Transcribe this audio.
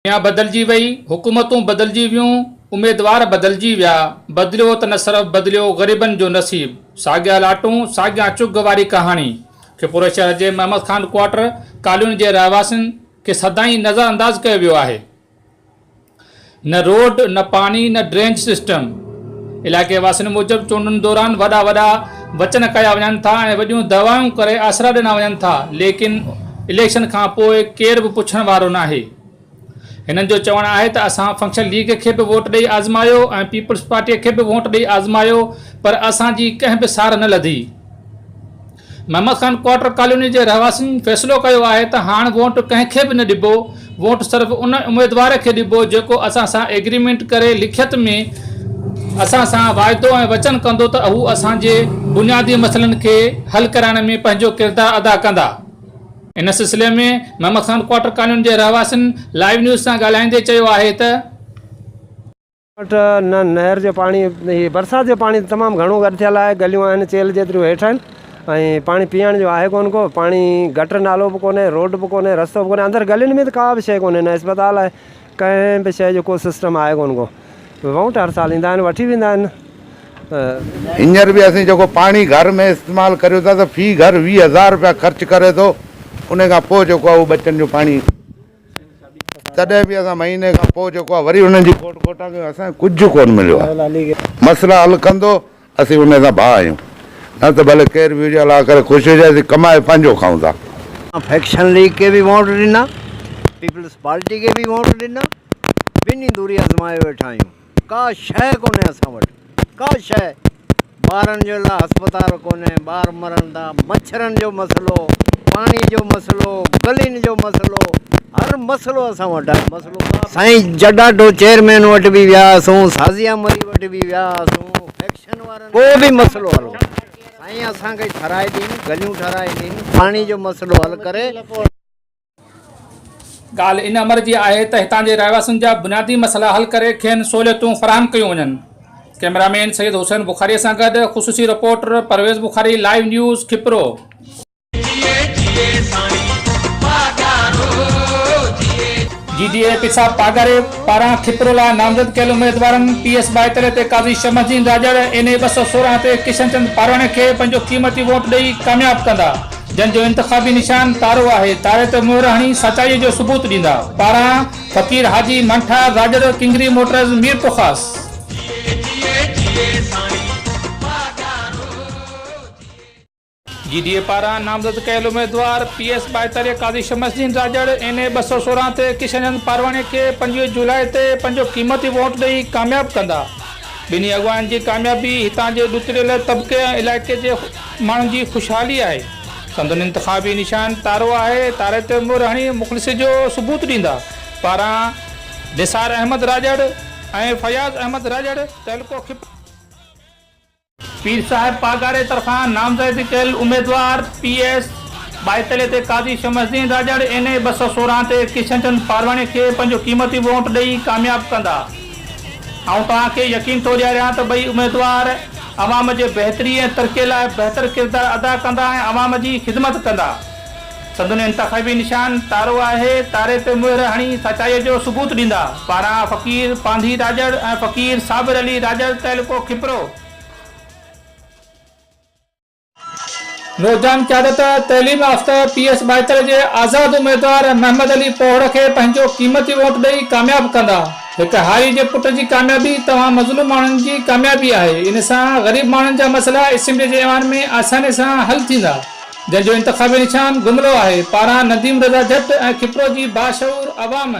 دنيا بدلجي وئي، حڪومتون بدلجي ويون، اميدوار بدلجي ويا، بدليو ته نه صرف بدليو غريبن جو نصيب، ساڳيا لاٽون، ساڳيا چگهه واري ڪهاڻي. کپورو شهر جي محمد خان ڪوارٽر ڪالوني جي رهواسين کي سدائين نظر انداز ڪيو ويو آهي. نه روڊ، نه پاڻي، نه ڊرينج سسٽم. علائقي واسين موجب چونڊن دوران وڏا وڏا وچن ڪيا وڃن ٿا ۽ وڏيون دعوائون ڪري آسرا ڏنا وڃن ٿا ليڪن اليڪشن کان پوء ڪير به پڇڻ وارو ناهي. هنن جو چوڻ آهي ته اسان فنڪشن ليگ کي به ووٽ ڏئي آزمايو ۽ پيپلز پارٽيء کي به ووٽ ڏئي آزمايو پر اسان جي ڪنهن به سار نه لڌي. محمد خان ڪوارٽر ڪالوني جي رهواسين فيصلو ڪيو آهي ته هاڻ ووٽ ڪنهن کي به نه ڏبو، ووٽ صرف ان اميدوار کي ڏبو جيڪو اسان سان ايگريمينٽ ڪري لکيت ۾ اسان سان واعدو ۽ وچن ڪندو ته هو اسان جي بنيادي مسئلن کي حل ڪرائڻ ۾ پنهنجو ڪردار ادا ڪندا. ان سلسلي ۾ محمد خان ڪوارٽر ڪالوني جي رهواسين لائيو نيوز سان ڳالهائيندي چيو آهي ته. وٽ نه نهر جو پاڻي هي برسات جو پاڻي تمام گهڻو گڏ ٿيل آهي گليون آهن چيلهه جيتريون هيٺ آهن ۽ پاڻي پيئڻ جو آهي ڪونه ڪو پاڻي گٽر نالو به ڪونهي روڊ به ڪونهي رستو به ڪونهي اندر گلين ۾ ته ڪا به شيء ڪونهي نه اسپتال آهي ڪنهن به شيء جو ڪو سسٽم آهي ڪونه ڪو وونٽ هر سال ايندا آهن وٺي ويندا آهن. هينئر به اسين جيڪو پاڻي گهر ۾ استعمال ڪريون ٿا ته في گهر 20 هزار رپيا خرچ ڪري ٿو ان کان پوء جيڪو آهي اهو ٻچن جو پاڻي تڏهن به اسان مهيني کان پوء جيڪو آهي وري انهن جي کوٽ کوٽان ڪيون اسان کي ڪجهه ڪونه مليو آهي مسئلا حل ڪندو اسين ان سان ڀاء آهيون نه ته ڀلي ڪير به هجي الله ڪري خوش هجي اسين ڪمائي پنهنجو کائون ٿا. فيڪشن ليگ کي به ووٽ ڏنا پيپلز پارٽي کي به ووٽ ڏنا ٻنهي ڌري آزمائي ويٺا آهيون ڪا شيء ڪونهي اسان وٽ ڪا شيء ٻارن جي لاء اسپتال ڪونهي، ٻار مرن ٿا، مڇرن جو مسئلو، پاڻي جو مسئلو، گلين جو مسئلو، هر مسئلو اسان وٽ آهي، مسئلو ڪا به. سائين جڏاٽو چيئرمين وٽ به ويا هئاسون، سازيا مري وٽ به ويا هئاسون، فيڪشن وارن ڪو به مسئلو حل سائين اسان کي ٺھرائي ڏين، گليون ٺھرائي ڏين، پاڻي جو مسئلو حل ڪري. ڳالهه ان امر جي آهي ته هتان جي رهواسين جا بنيادي مسئلا حل ڪري کين سهوليتون فراهم ڪيون وڃن. ڪئميرا مين سيد حسين بخاري سان گڏ خصوصي reporter Parvez Bukhari live news Khipro. G D A پيسا پاڳاري پاران کپرو لاء نامزد ڪيل اميدوارن پي ايس ٻائيتاليهه تي قاضي شمس الدين راڄڙ، اين اي 216 تي ڪشن چند پارواڻي کي پنهنجو قيمتي ووٽ ڏئي ڪامياب ڪندا. جن جو انتخابي نشان تارو آهي، تاري تي مهر هڻي سچائيء جو ثبوت ڏيندا. پاران، فقير حاجي منٺار راڄڙ، ڪنگري موٽرز، ميرپورخاص. جي ڊي اي پاران نامزد ڪيل اميدوار پي ايس ٻائيتاليهه قاضي شمس الدين راڄڙ، اين اي 216 تي ڪشن چند پارواڻي کي 25 جولاء تي پنهنجو قيمتي ووٽ ڏئي ڪامياب ڪندا. ٻنهي اڳواڻن جي ڪاميابي هتان جي ڏتڙيل طبقي ۽ علائقي جي ماڻهن جي خوشحالي آهي. سندن انتخابي نشان تارو آهي، تاري تي مهر هڻي مخلصي جو ثبوت ڏيندا. پاران نثار احمد راڄڙ ۽ فياض احمد راڄڙ تعلقو کپرو. پير صاحب پاڳاري طرفان نامزد ڪيل اميدوار پي ايس ٻائيتاليهه تي قاضي شمس الدين راڄڙ، اين اي 216 تي ڪشن چند پارواڻي کي پنهنجو قيمتي ووٽ ڏئي ڪامياب ڪندا. آئون توهان کي يقين ٿو ڏياريان ته ٻئي اميدوار عوام جي بهتري ۽ ترقي لاء بهتر ڪردار ادا ڪندا ۽ عوام جي خدمت ڪندا. سندن انتخابي نشان تارو آهي، تاري تي مهر هڻي سچائيء جو ثبوت ڏيندا. پاران فقير پانڌي راڄڙ ۽ فقير صابر علي راڄڙ تعلقو کپرو. نوجوان قيادت تعليم يافته پي ايس ٻائيتر جي آزاد اميدوار محمد علي پوهڙ کي پنهنجو قيمتي ووٽ ڏئي ڪامياب ڪندا. هڪ هاري جي پٽ جي ڪاميابي توهان مظلوم ماڻهن جي ڪاميابي آهي ان سان غريب ماڻهن جا مسئلا اسيمبلي جي ايوان ۾ آساني سان حل ٿيندا جنهن جو انتخابي نشان گملو آهي پاران نديم رضا جٽ ۽ کپرو جي باشعور عوام.